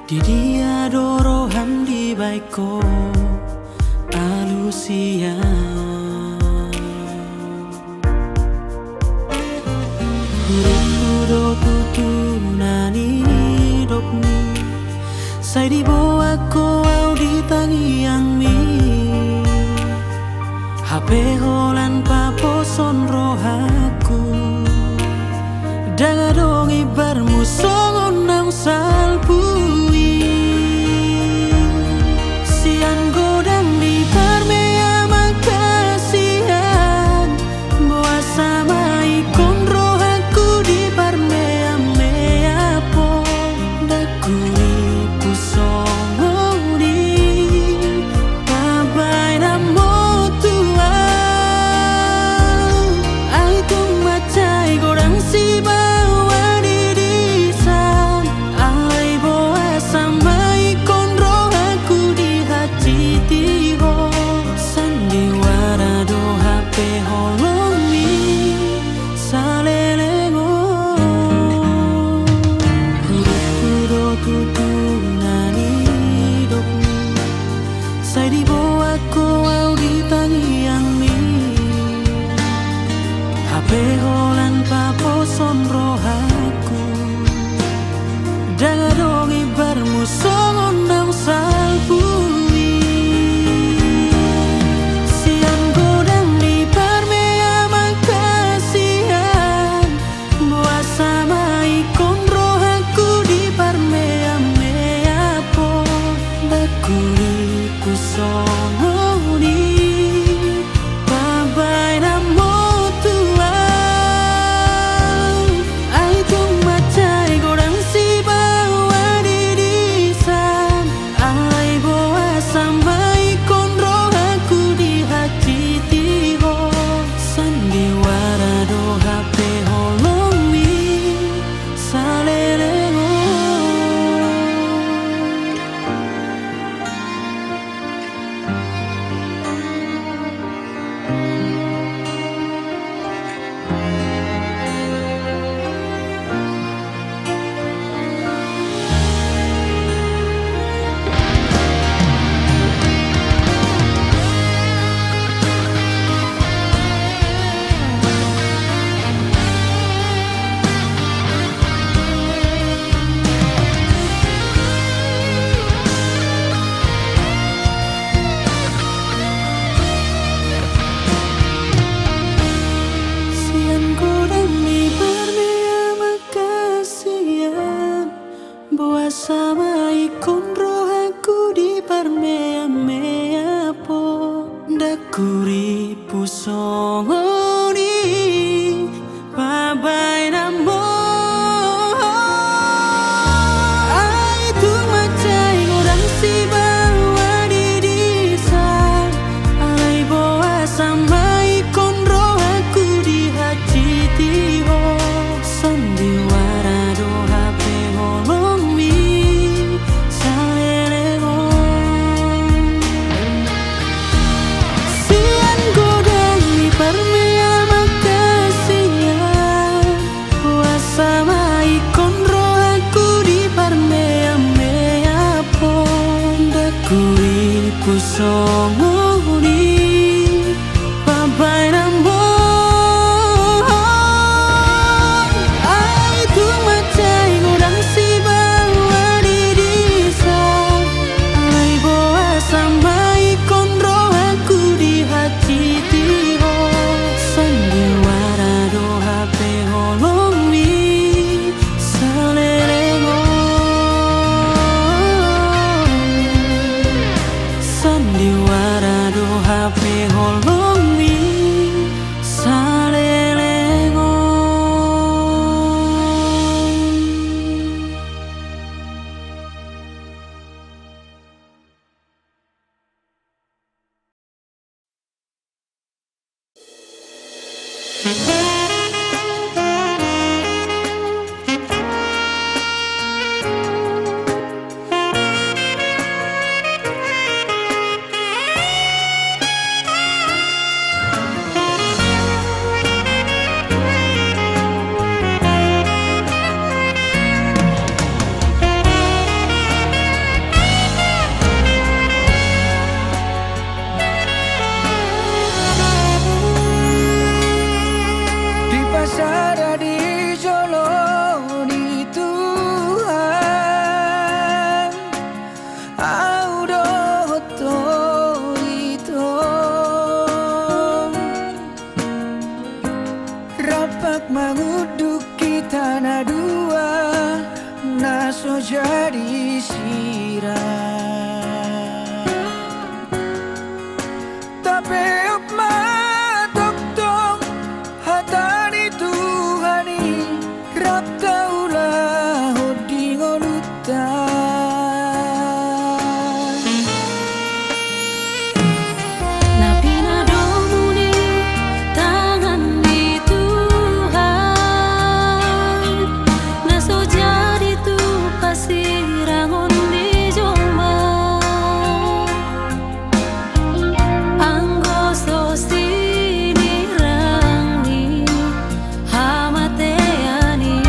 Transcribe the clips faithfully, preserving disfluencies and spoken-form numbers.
Di dia do roham dibaen ho alusan? Huriphu do tutu na nidokmi, sai diboan ho au di tangiangmi. Hape holan paposon rohangku, ndang adong imbarmu songon naung salpu i. Sian godang ni parmeaman hasian, boasa ma ingkon rohangku diparmeameaphon? Ndang huriphu songon i, pambaen ma ho tu au. Ai tung mansai godang sibaoa di disan, alai boasa ma ingkon rohangku dihansitihon? Sandiwara do hape holongmi saleleng on. Huriphu do tutu na nidokmi, sai diboan ho au di tangiangmi. Hape holan paposon rohangku, ndang adong imbarmu songon naung salpu i. Sian godang ni parmeaman hasian, boasa ma ingkon rohangku diparmeameaphon? Ndang huriphu songon i, pambaen ma ho tu au. Ai tung mansai godang sibaoa di disan, alai boasa ma ingkon rohangku dihansitihon? Sandiwara do hape holongmi saleleng on. Sian godang ni parmeaman hasian, boasa ma ingkon rohangku diparmeameaphon? Ndang huriphu songon i, pambaen ma ho. Ai tung mansai godang sibaoa di disan, alai boasa ma ingkon rohangku dihansitihon? Sandiwara do hape holongmi saleleng on. Sian godang ni parmeaman hasian, boasa ma ingkon rohangku diparmeameaphon? Ndang huriphu songon i, pambaen ma ho. Ai tung mansai godang sibaoa di disan, alai boasa ma ingkon rohangku dihansitihon? Sandiwara do hape holongmi saleleng on. Sandiwara jadi sirang. Tapeop ma tongtong hata ni Tuhan i, rap taulahon di ngolunta. Na pinadomu ni tangan ni Tuhan, na so jadi tu hasirangon ni jolma. Anggo so sinirang ni hamatean i,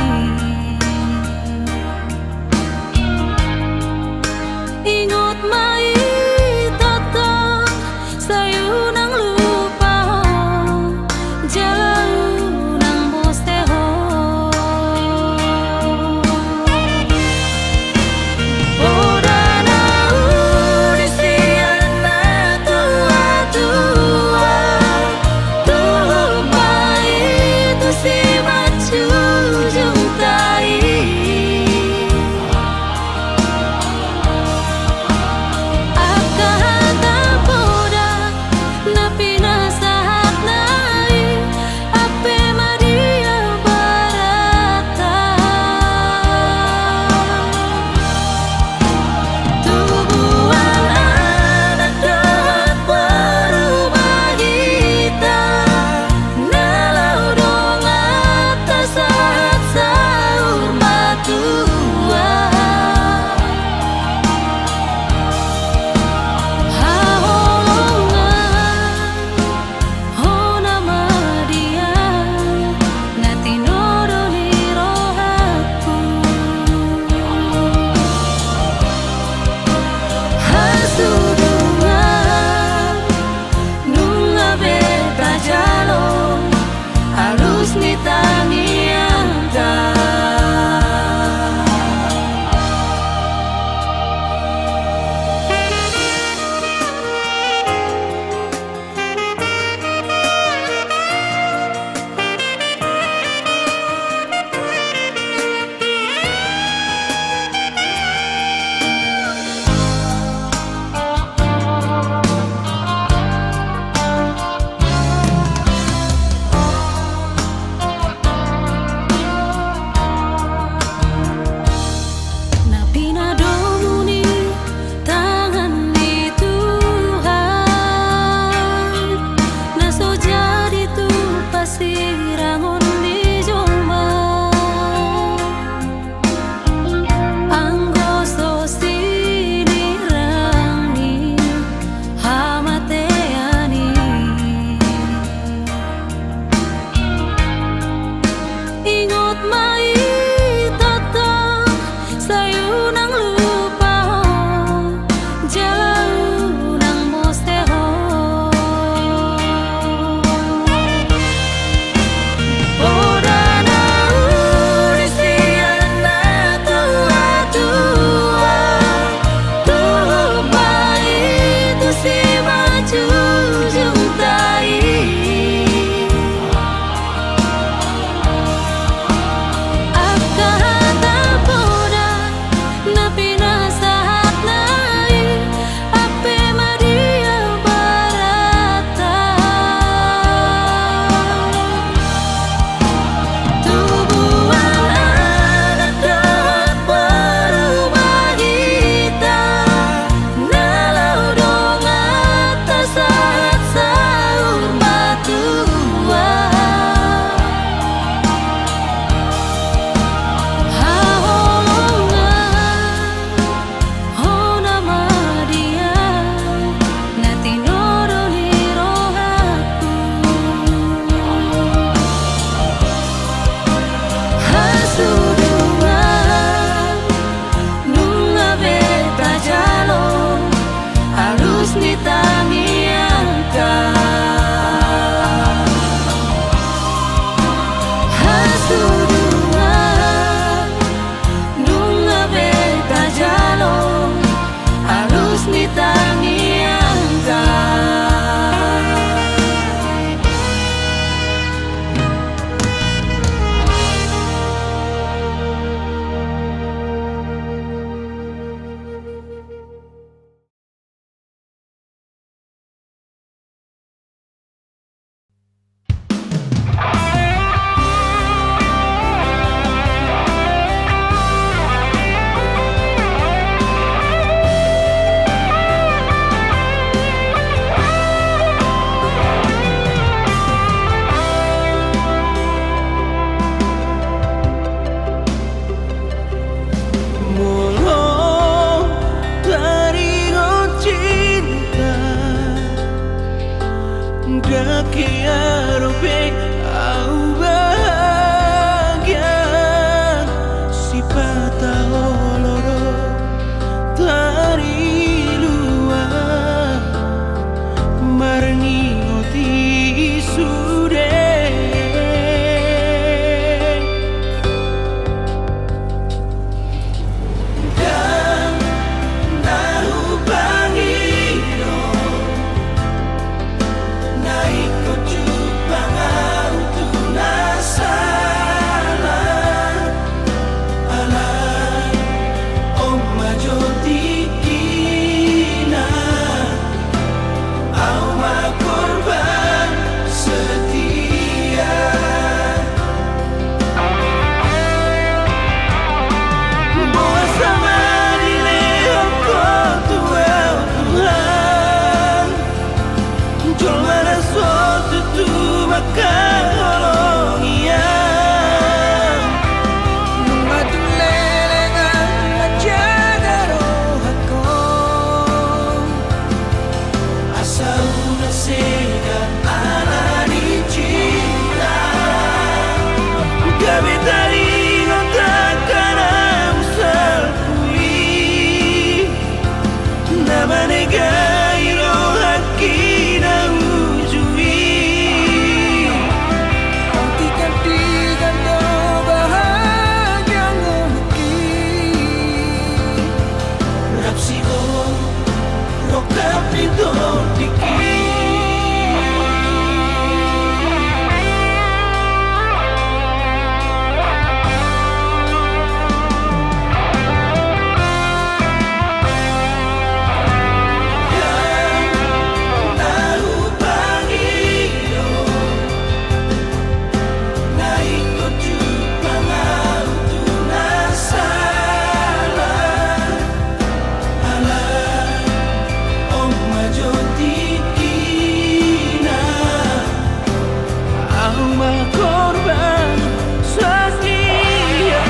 Dipatahol do tariluan, marningot i sude. Ndang na hupangido na ingkon jumpang ahu tu na sala. Alai on ma jo tingkina, ahu ma korban setia. Boasa ma dilehon Ho tu ahu, Tuhan, jolma na so tutu mangkaholongi ahu? Nunga tung leleng ahu manjaga rohangku, asa unang sega ala ni cinta. Gabe taringot angka na husalpu i, na manegai rohangki na uju i. Tingkan-tingkan do bahagia ngolungki, rap siboru rongkap ni tondingki. Ndang na hupangido na ingkon jumpang ahu tu na sala. Alai on ma jo tingkina, ahu ma korban setia.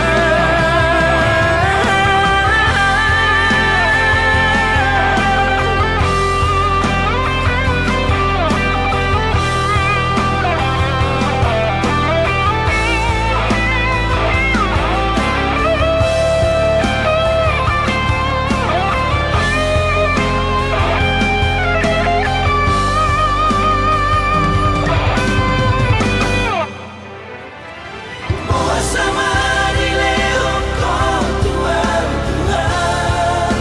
Boasa ma dilehon Ho tu ahu, Tuhan,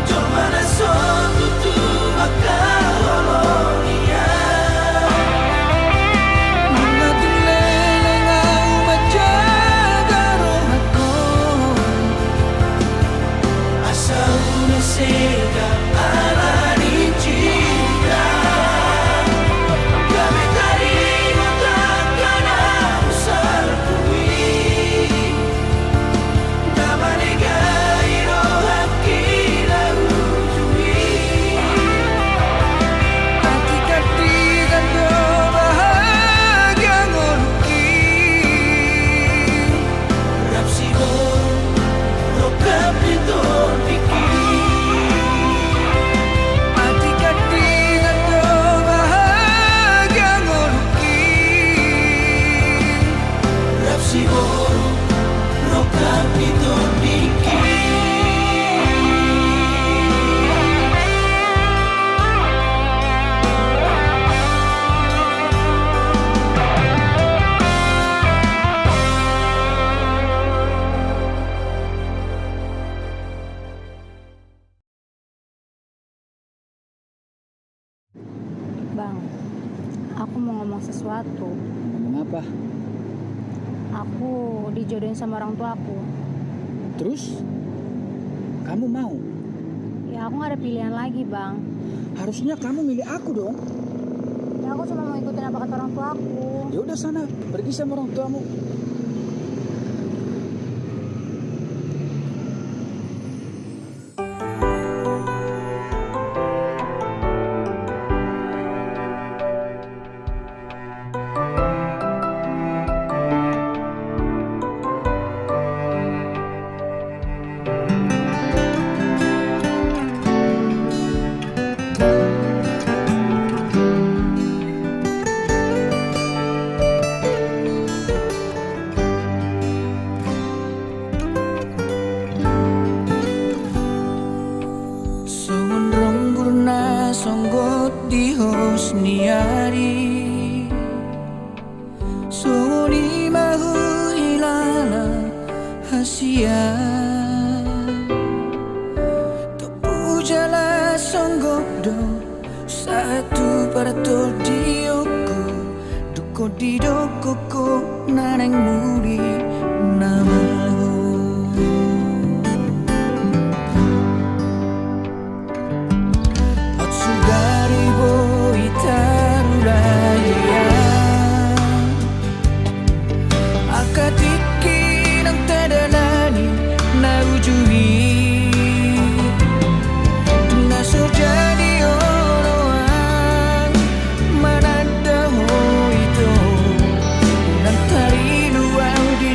jolma na so tutu mangkaholongi ahu? Nunga tung leleng ahu manjaga rohangku, asa unang sega ala ni cinta. Gabe taringot angka na husalpu i, na manegai rohangki na uju i. Tingkan-tingkan do bahagia ngolungki, rap siboru rongkap ni tondingki. Tingkan-tingkan do bahagia ngolungki, rap siboru rongkap ni tondingki. Bang, aku mau ngomong sesuatu. Ngomong apa? Aku dijodohin sama orang tuaku. Terus? Kamu mau? Ya, aku nggak ada pilihan lagi, Bang. Harusnya kamu milih aku dong. Ya, aku cuma mau ikutin apa kata orang tuaku. Ya udah sana, pergi sama orang tuamu. Sian tompu jala songgop do sahat tu partordionku, dung ho didok ho na naeng muli nama. Sugari boi tarulahia angka tingki naung tadalani na uju i. Dung na so jadi oloan mananda ho ito, unang tarilu ahu di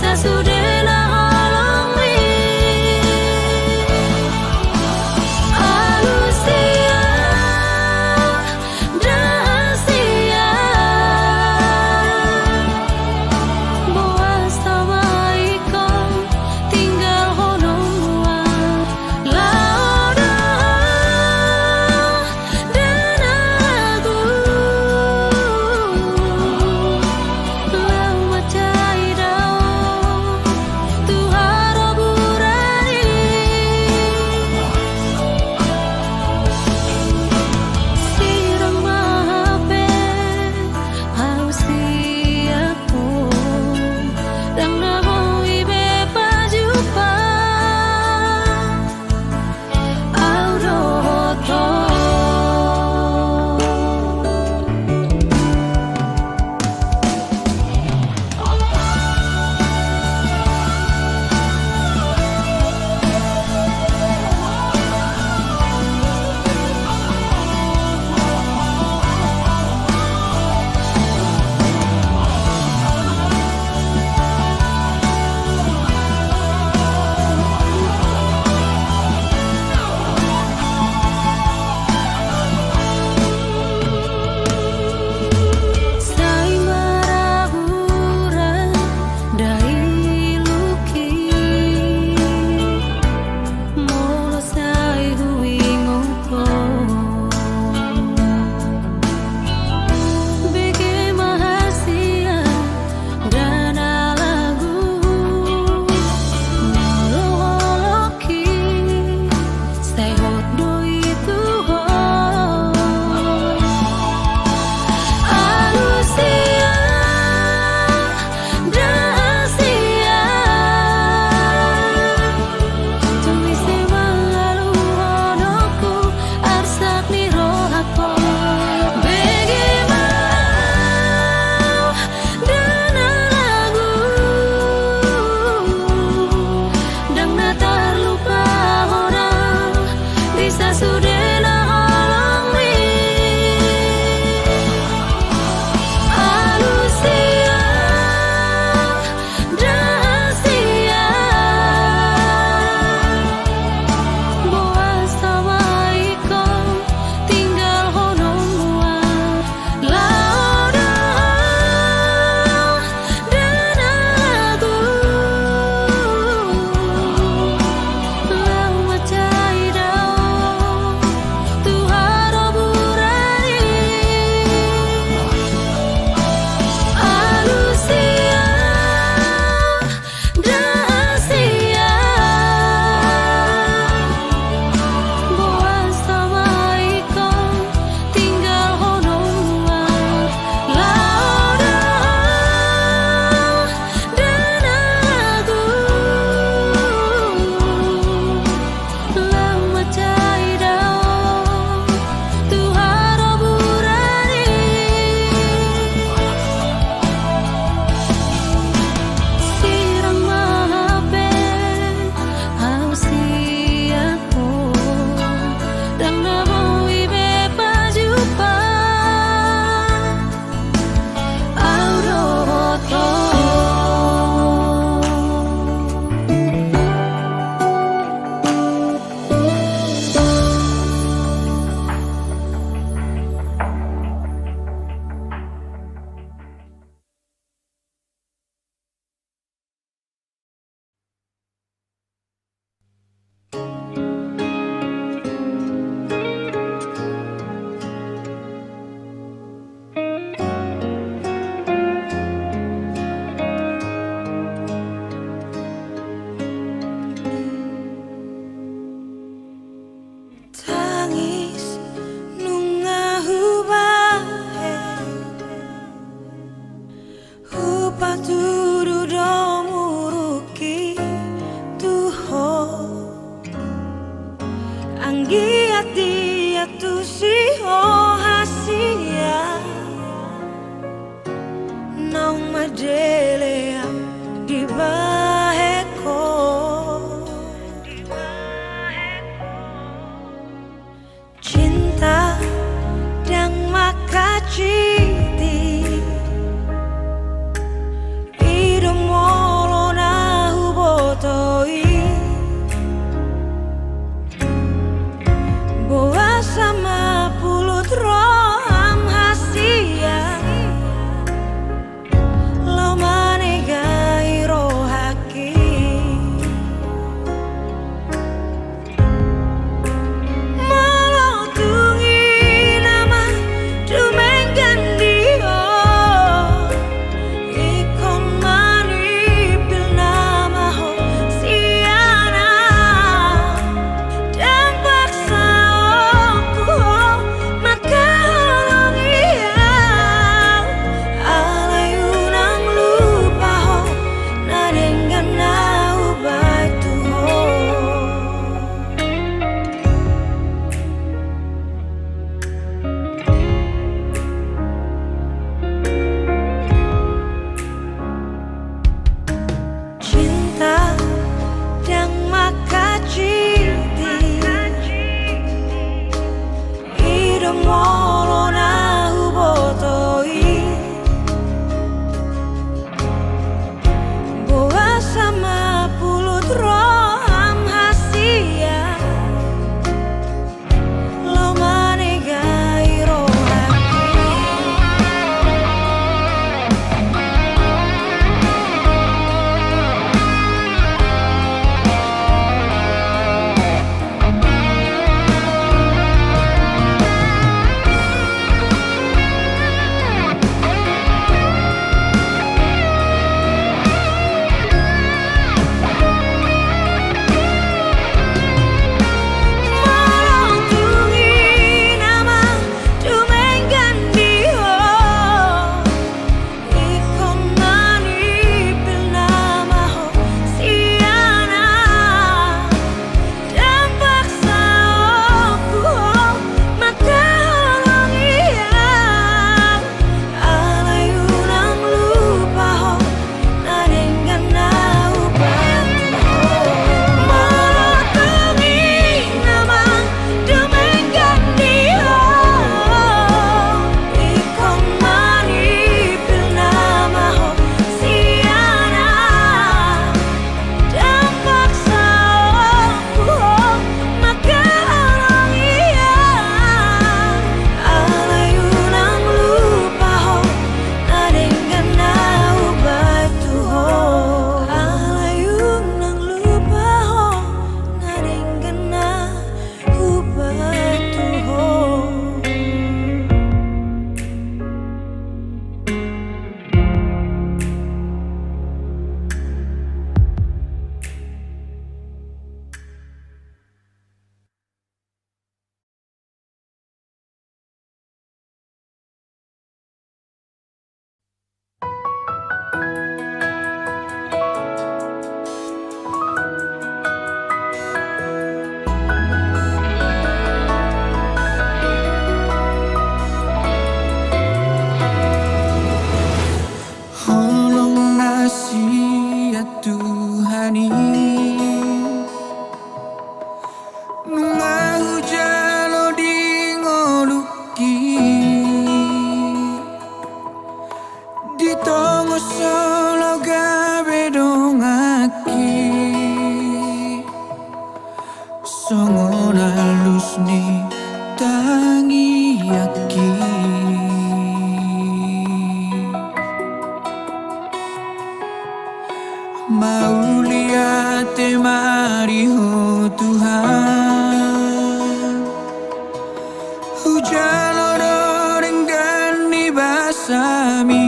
Sasudena holongmi. Alusia, dahasia. Boasa ma ingkon tinggalhon ho nuaeng. Laho do ho, danaku, laho mansai do ho tu haroburan i. Sirang ma hape ahu sian ho, ndang na boi be pajumpang. Ahu dohot ho. Sai maraguragu dailuk i, molo sai huingot ho. Bege ma hasian, danaku, molo holong i sai hot do i tu ho. Alusia, dahasia. Tung ise mangaluhononku arsak ni rohangku. Bege ma ahu, danaku, ndang na tarlupa hona di sasudena holongmi. Alusia, dahasia. Boasa ma ingkon tinggalhon ho nuaeng. Laho do ho, danaku, laho mansai do ho tu haroburan i. Alusia, dahasia. Boasa ma ingkon tinggalhon ho nuaeng. Laho do ho, danaku, laho mansai do ho tu haroburan i. Sirang ma hape ahu sian ho, ndang na boi be pajumpang. Ahu dohot ho. Tangis nunga hubahen, hupatudu do muruk i tu ho. Anggiat dia tusi ho hasian, naung mandele ahu dibahen ho. Cinta ndang mangkaciti, i do molo Di tonga solo gabe donganki, songon alus ni tangiangki. Mauliate ma di Ho Tuhan, hujalo do denggan ni basami.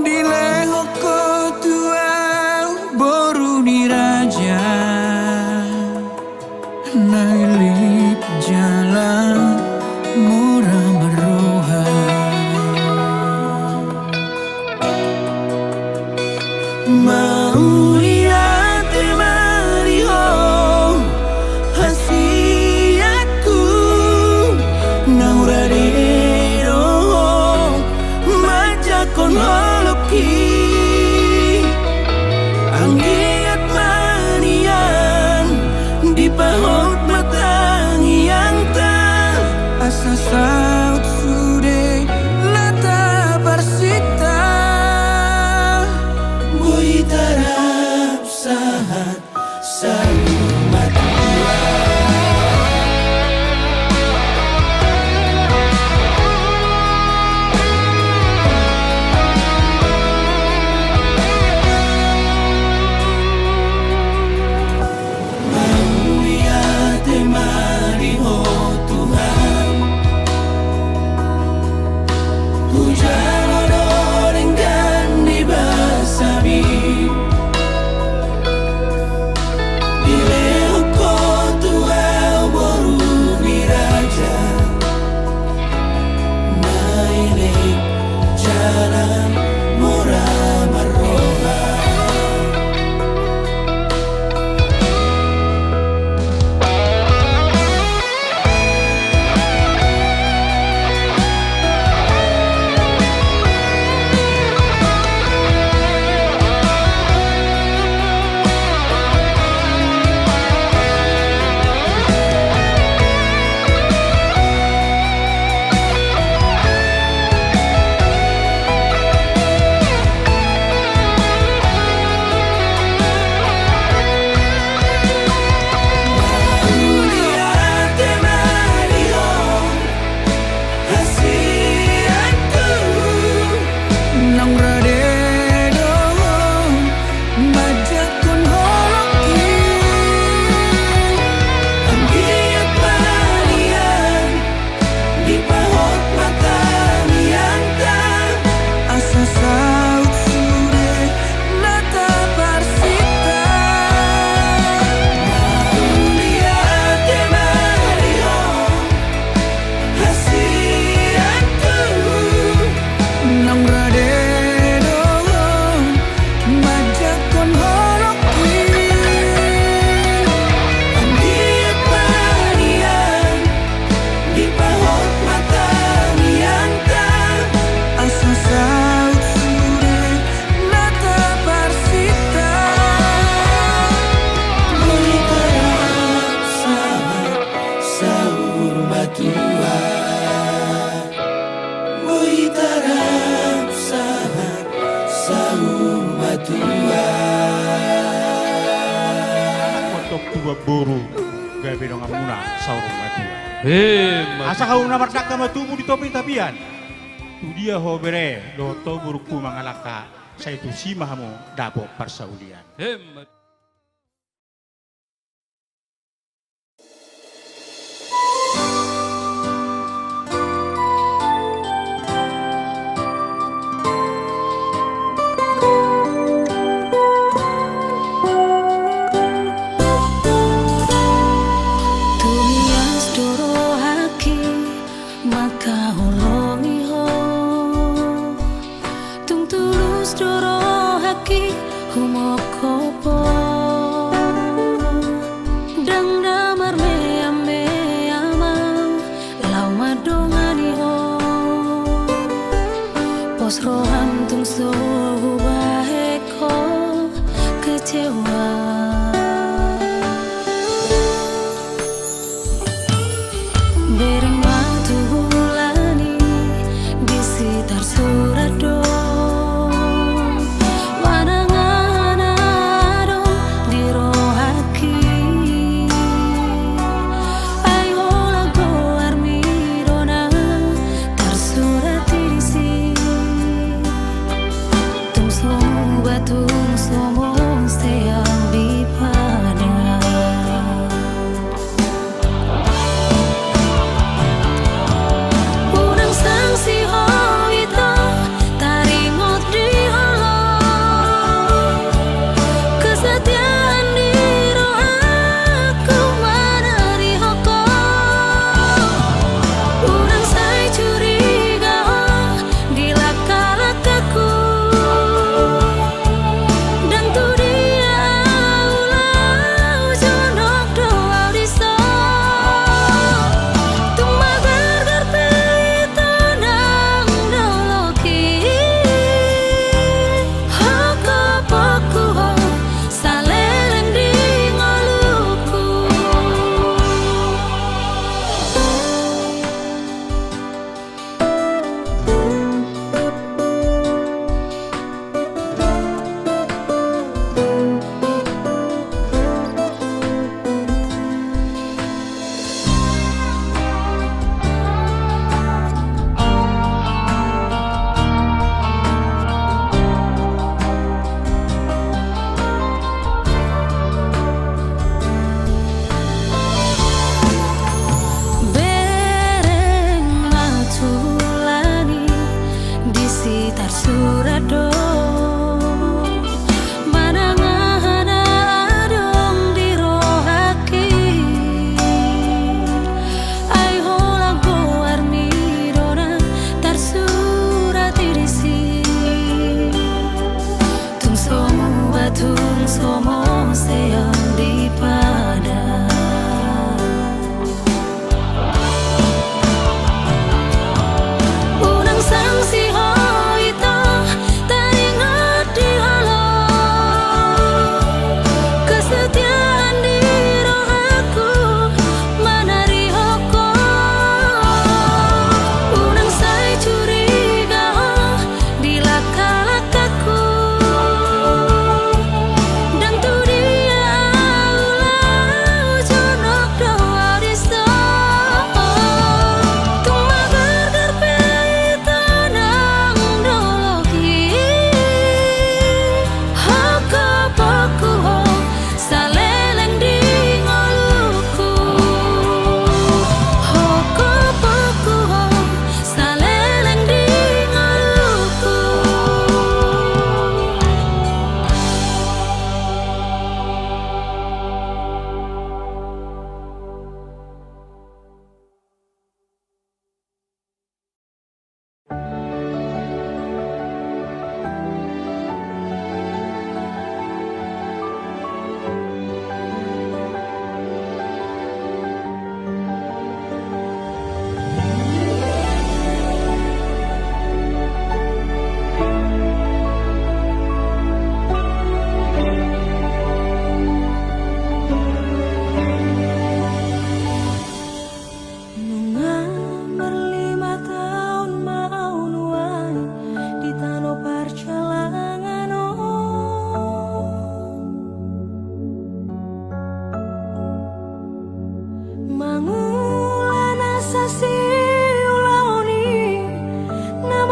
Dilehon Ho tu ahu boru ni raja, na elek jala mora marroha. Mauliate ma di Ho, hasianku, naung rade do Ho manjangkon holongki. Anggiat ma nian dipahot ma tangiangta, asa saut sude na taparsinta. Boi tarap sahat saur matua. Mauliate ma di Ho Tuhan, hujalo do denggan ni basami. Dilehon Ho tu ahu boru ni raja, na elek jala mora marroha. Mauliate ma di Ho, hasianku, naung rade do Ho manjangkon holongki. Anggiat ma nian dipahot ma tangiangta, asa saut sude na taparsinta. Mauliate ma di Ho, hasianku, naung rade do Ho manjangkon holongki. Anggiat ma nian dipahot ma tangiangta, asa saut sude na taparsinta. Boi tarap sahat saur matua. Boi tarap sahat saur matua. Anak ma tubu, boru, gabe donganmuna saur matua. Emma. Asa hamu na mardangka ma tubu di topi tapian. Tu dia ho bere dohot ho borungku mangalangka, sai tusi ma hamu dapot parsaulian. Emma. Tung ias do rohangki mangkaholongi ho. Tung tulus do rohangki humongkop ho. Ndang na marmeamea ma au laho mandongani ho. Pos roham tung so hubahen ho kecewa. Bereng ma tu bulan i, di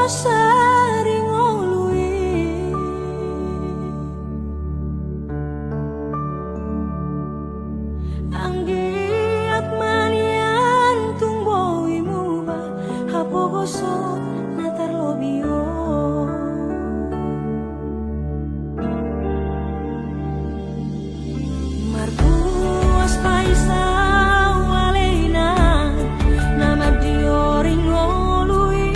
Sari ngolu i. Anggiat ma nian tung boi muba hapogoson na tarlobi on. Marbuas paisau alai na, na mandioring ngolu i.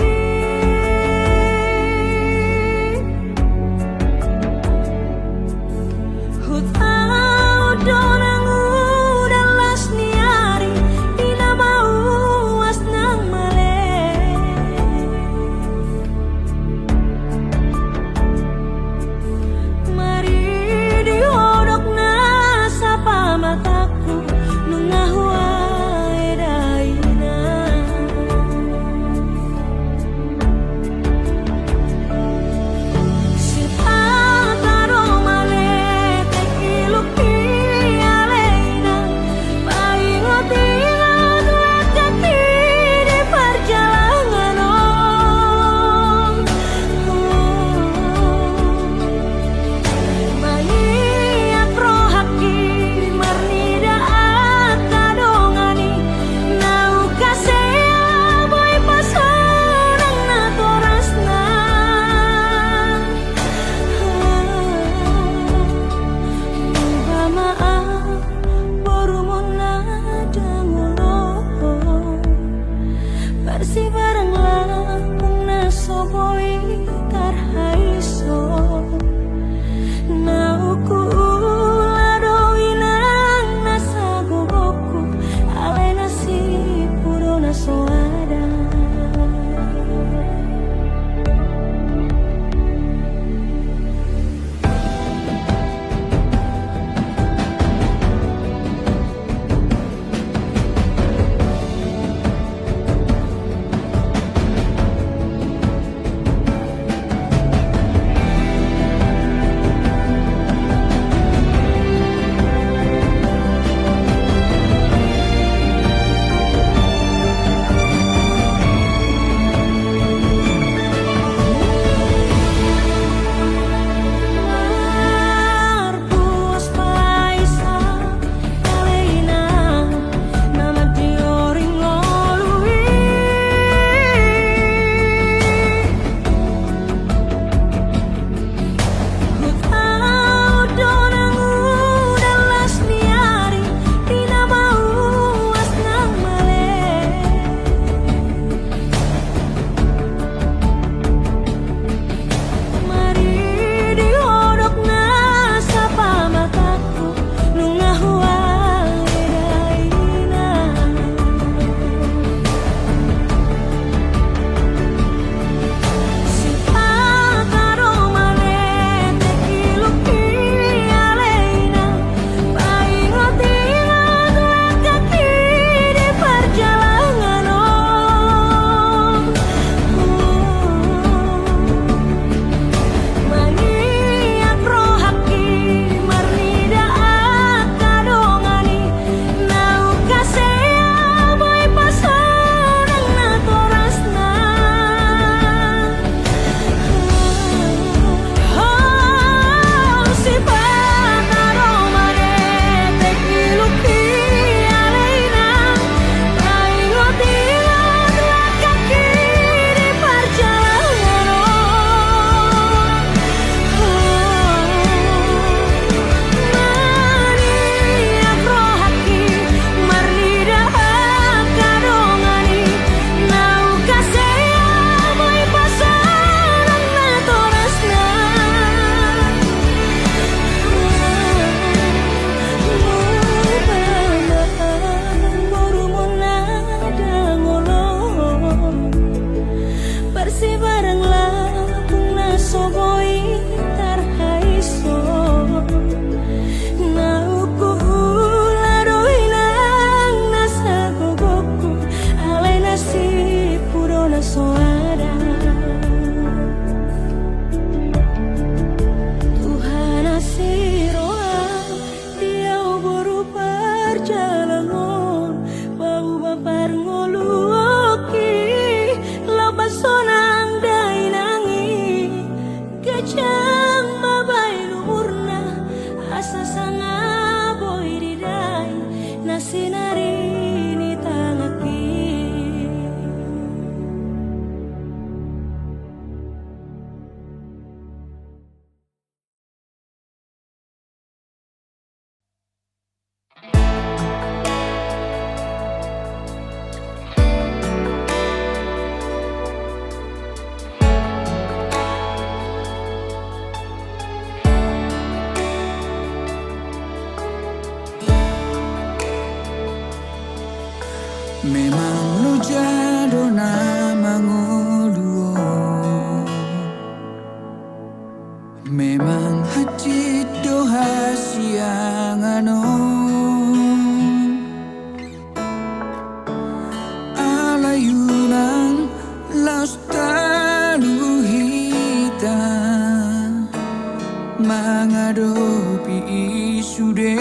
mangadopi i sude.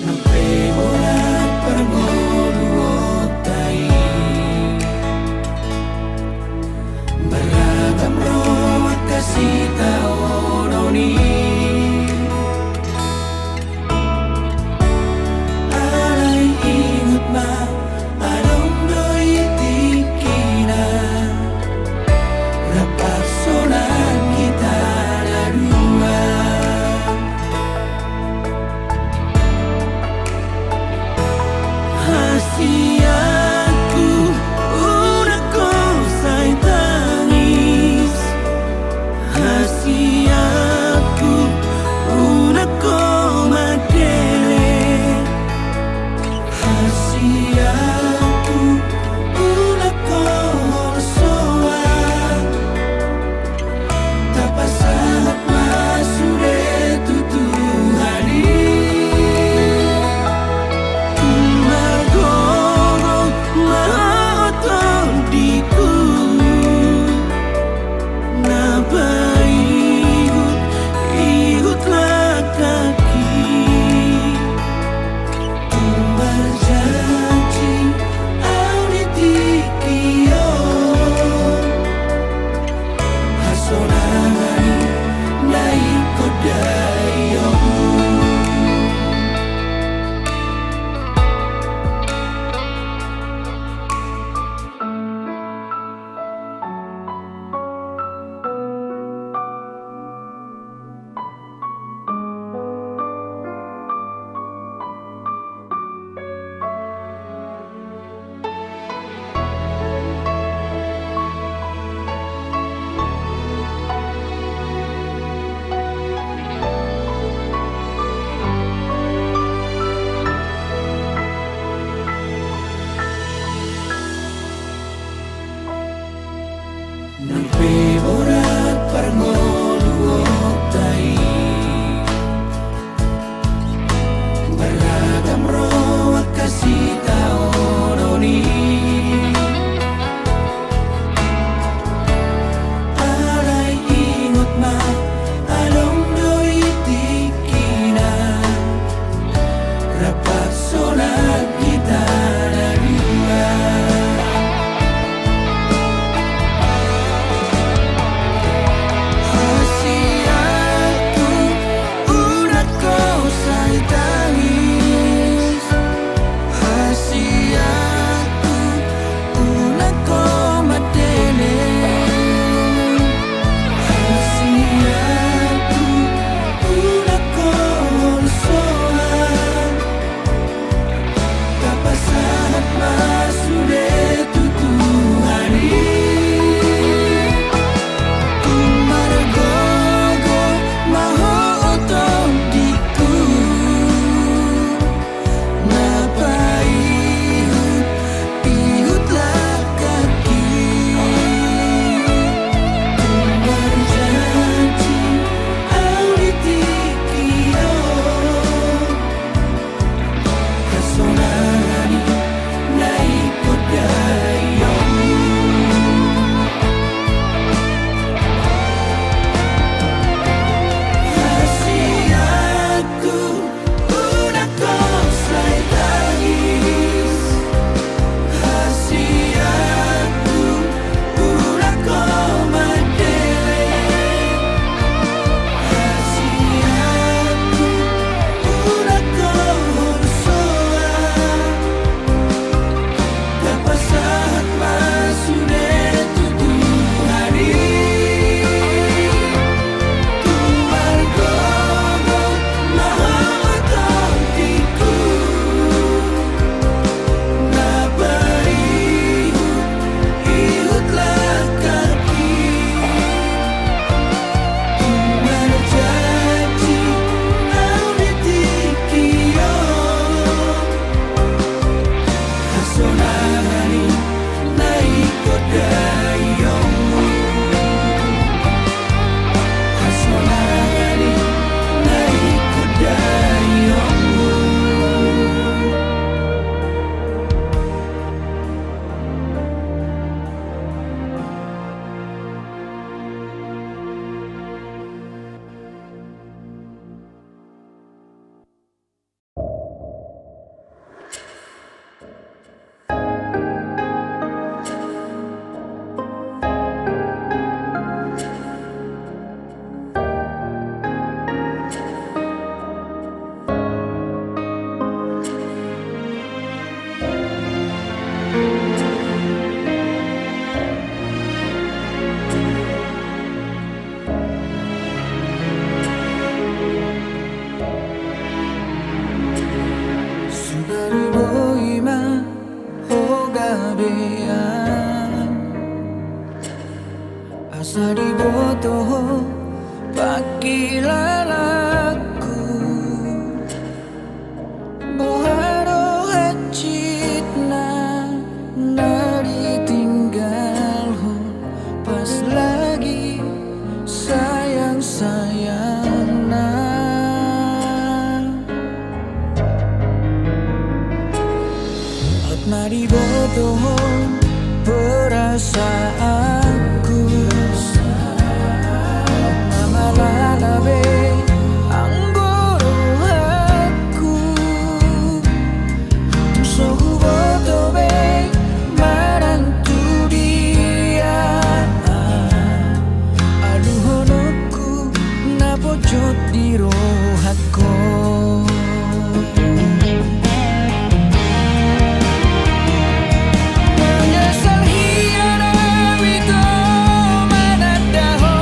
Nang pe borat parngoluonta i, marragam roha hasitaonon i. Alai ingot ma, adong do i tingkina, rap sonang hita na dua. Hasianku, unang ho sai tangis. Hasianku, unang ho mandele. Hasianku, unang ho holsoan. Tapasahat ma sude tu Tuhan i. Tung margogo ma ho tondingku, na paihut-ihut langkangki. Tung marjanji au di tingki on, hasonangan i na ingkon daion. Nang pe borat parngoluonta i, marragam roha hasitaonon i. Alai ingot ma, adong do i tingkina, rap sonang hita na dua. Hasianku, unang ho sai tangis. Hasianku, unang ho mandele. Hasianku, unang ho holsoan. Tapasahat ma sude tu Tuhan i. Tung margogo ma ho tondingku, na paihut-ihut langkangki. Tung marjanji au di tingki on, hasonangan i na Na diboto ho pangkilalangku, boha do hansitna na ditinggalhon pas lagi sayang-sayangna. Aut na diboto ho perasaanku, na malala be anggo rohangku. So huboto be manang tu dia aduhononku na pojot di rohangku. Menyesal hian au ito mananda ho.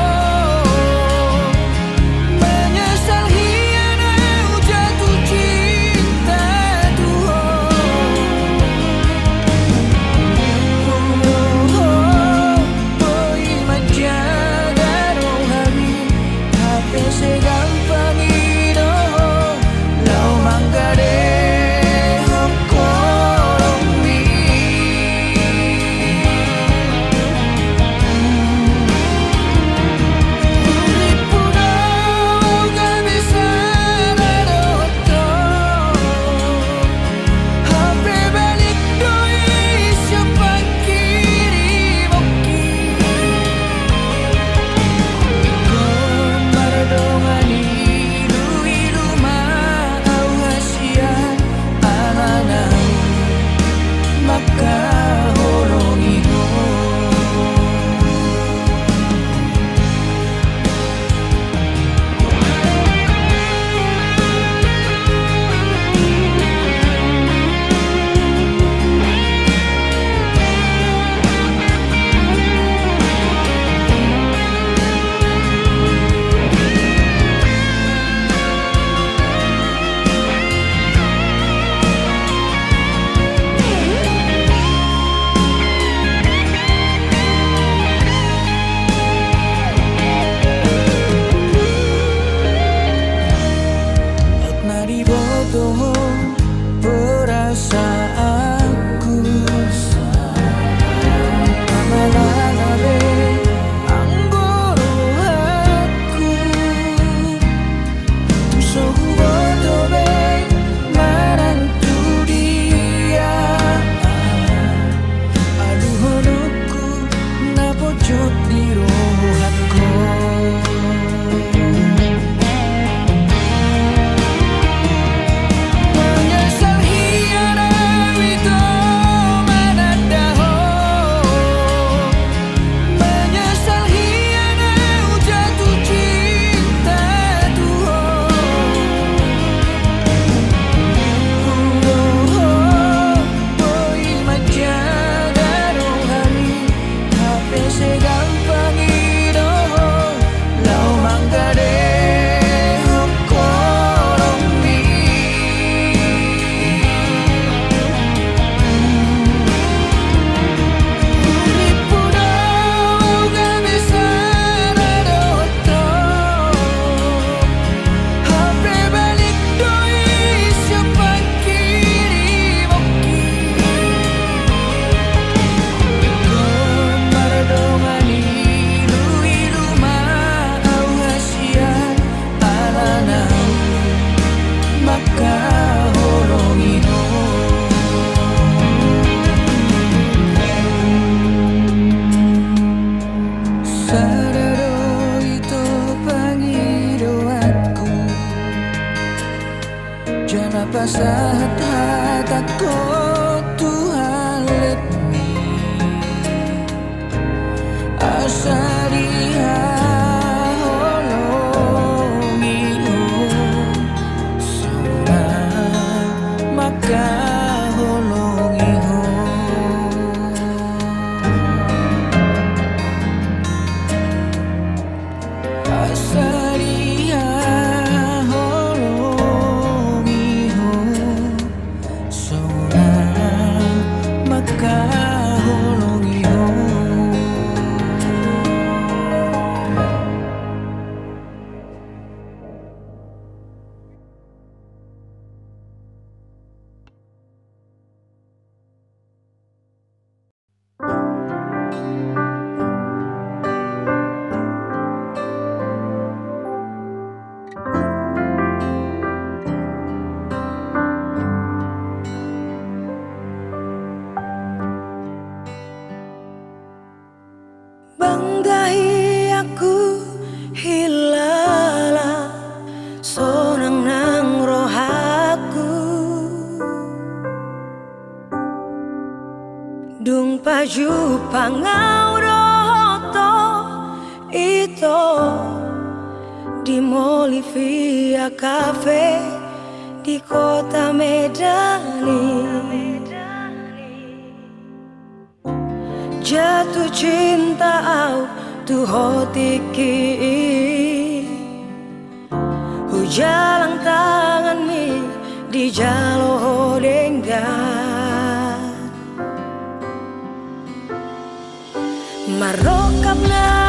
Dung pajumpang au dohot ho, ito, di Molivia Cafe di kota Medan i. Jatuh cinta au tu ho tingki i. Hujalang tanganmi dijalo ho denggan. Marrongkap na